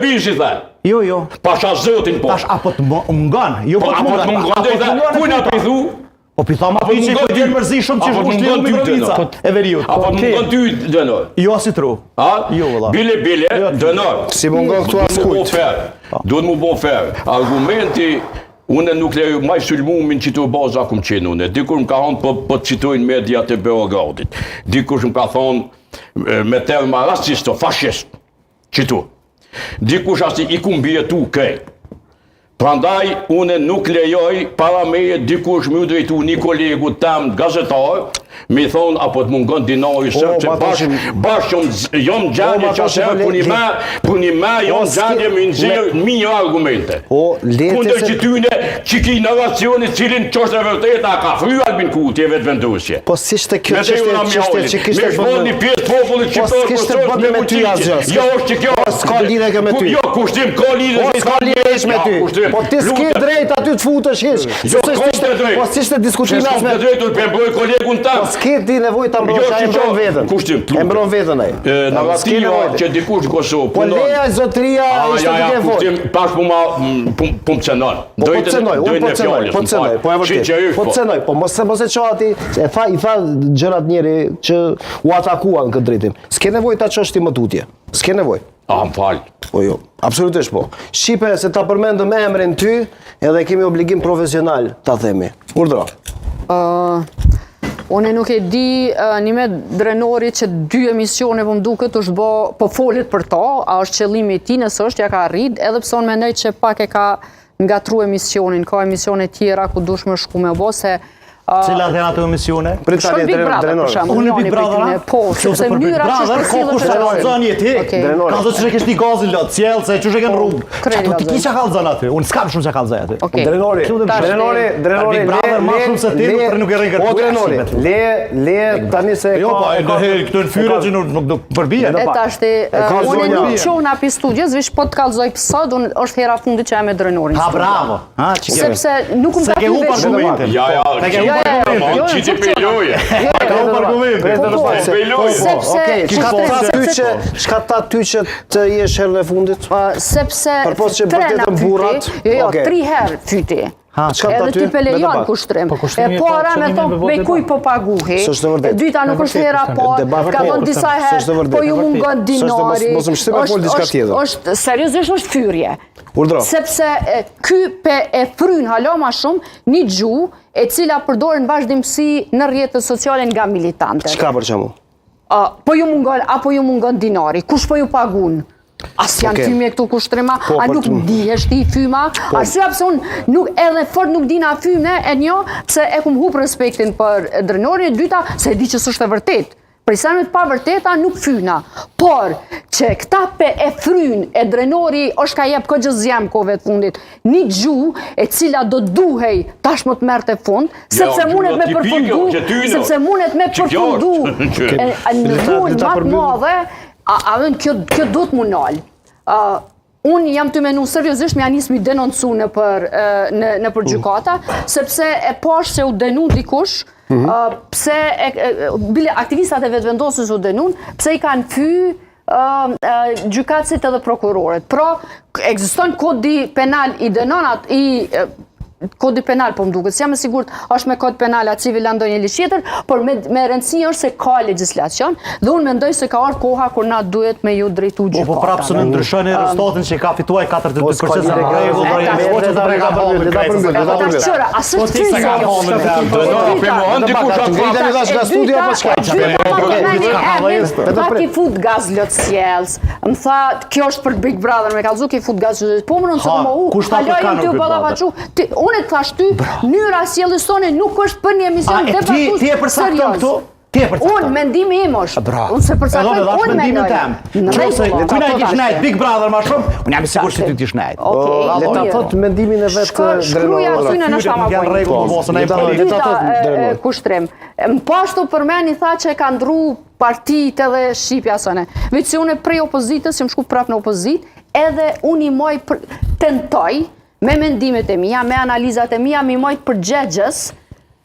Serbisë i the. Jo, jo. Pasha zotin po. Tash apo të mungon, jo po, po të mungon. Apo të mungon, po të mungon. Kujna po i thu? Po pi tham apo që po vjen mërzi shumë që është liru Mitrovica po, e veriut. Apo po mungon ty Drenor? Jo asi tru. A? Jo vëlla. Bile bile jo, Drenor. S'i mungon këtu askujt. Po. Duhet mu bo fer. Argumenti Unë nuk lejoj ma i sulmumin që të baza kum qenë unë. Dikur më ka thonë, po, po citojnë mediat e Beogradit. Dikush më ka thonë me terma rasisto, fashist. Qitu. Dikush asi i kum mbijetu krejt. Prandaj, une nuk lejoj para meje dikush me iu drejtu një kolegu tem gazetar, me i thonë, apo të mungon dinari po, sepse bash, bash jom, jom gjendje që asë po një me, po një me, jom gjendje me nxjerr mijë argumente. O, lete Kundër se... qityne, që ki narracioni cilin që është e vërteta, ka fry Albin Kurti e Vetëvendosje. Po s'ishte kjo çështje çështje që kishte me shpo një pjesë popullit po shqiptar po s'kishte të bënte me ty asgjë. Jo, është që kjo. Po s'ka lidhje kjo me ty. Jo, kushtim ka lidhje. Po s'ka lidhje hiç me ty. Po ti s'ke drejt aty të futesh hiç. Jo, ka të drejtë. Po s'ishte diskutimi as me. S'ke drejt, po mbroj kolegun tam. Po s'ke ti nevojë ta mbrosh, ai mbron veten. Kushtim, E mbron veten ai. Narrativa që dikush në Kosovë Po leja zotëria ishte duke fol. Kushtim, tash po ma po më cenon. Po po të cenoj, unë po të cenoj, po të cenoj, po e vërtet. Po të cenoj, po mos mos e ço aty, e tha i tha gjërat njëri që u atakua në këtë drejtim. S'ke nevojë ta çosh ti më tutje. S'ke nevojë. A, më fal. Po jo, absolutisht po. Shqipe se ta përmendëm emrin ty, edhe kemi obligim profesional ta themi. Urdhro. Ë uh, Unë nuk e di një me Drenori që dy emisione po më duket është bo, po folet për to, a është qëllimi i tij, nëse është ja ka arrit, edhe pse unë mendoj që pak e ka ngatru emisionin, ka emisione tjera ku dush me shku me bo, se Cilat janë ato emisione? Prit Shkon Big Brother, për shembull, Unë Big Brother, po, sepse mënyra që është ko kush e kallzon je ti. Ka thotë që ke shti gazin lot, sjell se qysh e ke në rrugë. Po, Çka ti ki çka kallzon aty? Unë s'kam shumë çka kallzoj aty. Drenori, Drenori, Drenori, Big Brother më shumë se ti nuk nuk e rrin kërkush. Po Drenori, le le tani se Jo, po, në herë këtu në fyre që nuk nuk do përbie. E tashti, unë nuk çohna pi studios, veç po të kallzoj sot, unë është hera fundit që jam me Drenorin. Ha bravo. Ha, që Sepse nuk më ka hup argumentin. Ja, ja, ja, ja, ja, jo, që ti pe loje. Ka hup argumentin. Po, po, Sepse Okej, çka tha ty që çka tha ty që të jesh herën e fundit? Sepse Përpos që bërtetën burrat. Jo, jo, tri herë fyti. Ha, çka tha ty? Edhe ti pe lejon kushtrim. Po, e para me thonë, me kuj po paguhi. E dyta nuk është hera parë, ka thonë disa herë, po ju mungon dinari. Mos më shti me fol diçka tjetër. Është, seriozisht është fyrje. Urdhro. Sepse ky pe e fryn hala ma shumë një gjuhë e cila përdoret në vazhdimësi në rrjetet sociale nga militantët. Çka për shembull? Po ju mungon, apo ju mungon dinari, kush po ju pagun? A s'janë okay. fymje këtu kushtrima, po, a nuk dihesh ti fyma? Po. Arsyeja pse unë nuk, edhe fort nuk dina fymne, e një, pse e kum hup respektin për Drenorin, e dyta, se e di që s'është e vërtet. Për sene të pavërteta nuk fyna, por që këta pe e fryn e Drenori është ka jep këtë zjem kohëve të fundit, një gjuhë e cila do duhej tashmë të merrte fund, sepse mundet me përfundu, sepse mundet me përfundu në dhunë ma të madhe, a, a, kjo, kjo duhet m'u nalë. Unë jam tu menu seriozisht me ja nis mi denoncu nëpër, në, nëpër mm. gjykata, sepse e pashë se u denu dikush, mm -hmm. pse, e, e, bile aktivistat e Vetëvendosjes u denun, pse i kanë fy gjykatësit edhe prokurorët. Pra, ekziston kodi penal i dënon atë, i kodi penal po më duket, s'jam e sigurt është me kod penal a civil a ndonjë ligj tjetër, por me me rëndësi është se ka legjislacion dhe unë mendoj se ka ardhur koha kur na duhet me ju drejtu gjykatave. Po po prapë s'e ndryshon um, rezultatin që ka fituar 42% po, në rregull, do të thotë se ka bërë le ta përmbyll, le ta përmbyll. Po a s'është po, ti sa ka Do të po dikush atë ngriteni tash nga studio apo çka? Tha ki fut gaz lotsjellës. Më tha, kjo është për Big Brother, me kallzu ki fut gaz lotsjellës. Po më rëndë se më u, hala jam tu ballafaqu. Ti, unë të thash ty, mënyra e sjelljes tone nuk është për një emision debatues. Ti e përcakton këtu? Ti e përcakton. Unë mendimi im është. Bravo. Unë s'e përcaktoj, Edhe unë mendimin mendoj. tem. Në Nëse rregull, kujna ato i kish tash. nejt Big Brother ma shumë, unë jam i sigurt se ty kish nejt. Okej, Le ta mirë. thot mendimin e vet Shko, shkruja Drenor. aty në nështë ama Nuk janë bojnë. rregull, po, se na i Le ta- politik. le ta Dyta, thot e, e, Drenor. kushtrim. Më po ashtu përmeni tha që e ka ndru partitë edhe shqipja sëne. Veç se unë prej opozitës, jam shku prap në opozitë, edhe unë i moj për, tentoj me mendimet e mia, me analizat e mia, mi majt përgjegjës.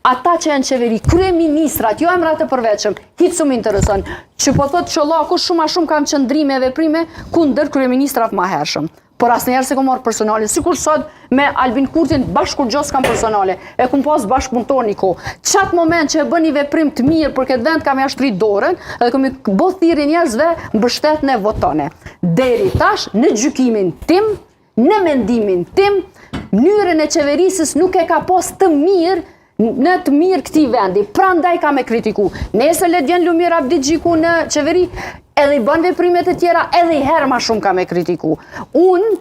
Ata që janë qeveri, kryeministrat, jo emrat e përveçëm, hiç s'më intereson. Që po thotë Çollaku, shumë a shumë kam qëndrime e veprime kundër kryeministrave ma hershëm. Por asnjëherë s'e kom marrë personale, sikur sot me Albin Kurtin bash kurgjo s'kam personale, e kum pas bashkëpunëtor një kohë. Qat moment që e bën një veprim të mirë për këtë vend, kam ja shtri dorën edhe kam i bo thirrje njerëzve mbështetne votone. Deri tash në gjykimin tim, në mendimin tim, mënyrën e qeverisës nuk e ka pas të mirë në të mirë këtij vendi, prandaj kam e kritiku. Nesër le të vjen Lumir Abdixhiku në qeveri, edhe i bën veprimet e tjera, edhe i herë ma shumë kam e kritiku. Unë,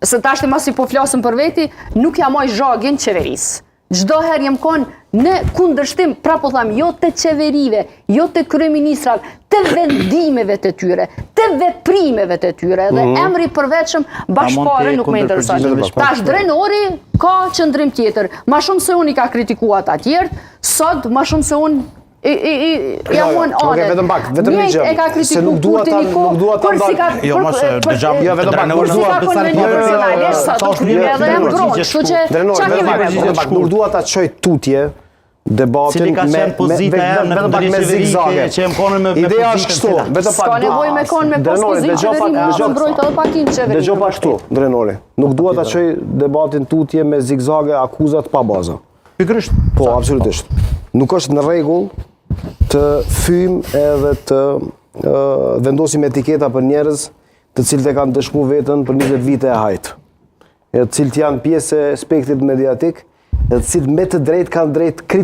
se tashti masi po flasëm për veti, nuk ja maj zhagin qeverisë. Çdo herë jem kon në kundërshtim, pra po tham, jo të qeverive, jo të kryeministrave, të vendimeve të tyre, të veprimeve të tyre, dhe mhm. emri përveçëm bash fare nuk më intereson. Tash Drenori ka qëndrim tjetër, ma shumë se unë i ka kritiku ata tjerët, sot ma shumë se unë i i i ja jo, jo, muan anet. vetëm pak, vetëm një gjë. E ka kritiku nuk dua ta nuk dua ta ndal. Jo, mos dëgjoj. Jo, vetëm pak, nuk dua të ndal. Personalisht sa të kryej edhe e mbron, kështu që çka kemi vetëm pak, nuk dua ta çoj tutje debatin me me pozita e në vetëm pak me zigzage që jem konën me me Ideja është kështu, vetëm pak. S'ka nevojë me kon me pas pozitë qeveri, mund të mbrojt edhe pak in qeveri. Dëgjo pak këtu, Drenori. Nuk dua ta çoj debatin tutje me zigzage akuza të pabaza. Pikërisht. Po, absolutisht. Nuk është në rregull të fyjmë edhe të vendosim etiketa për njerëz të cilët e kanë dëshmu veten për 20 vite e hajt. E të cilët janë pjesë e spektrit mediatik, e të cilët me të drejtë kanë drejtë kritikë.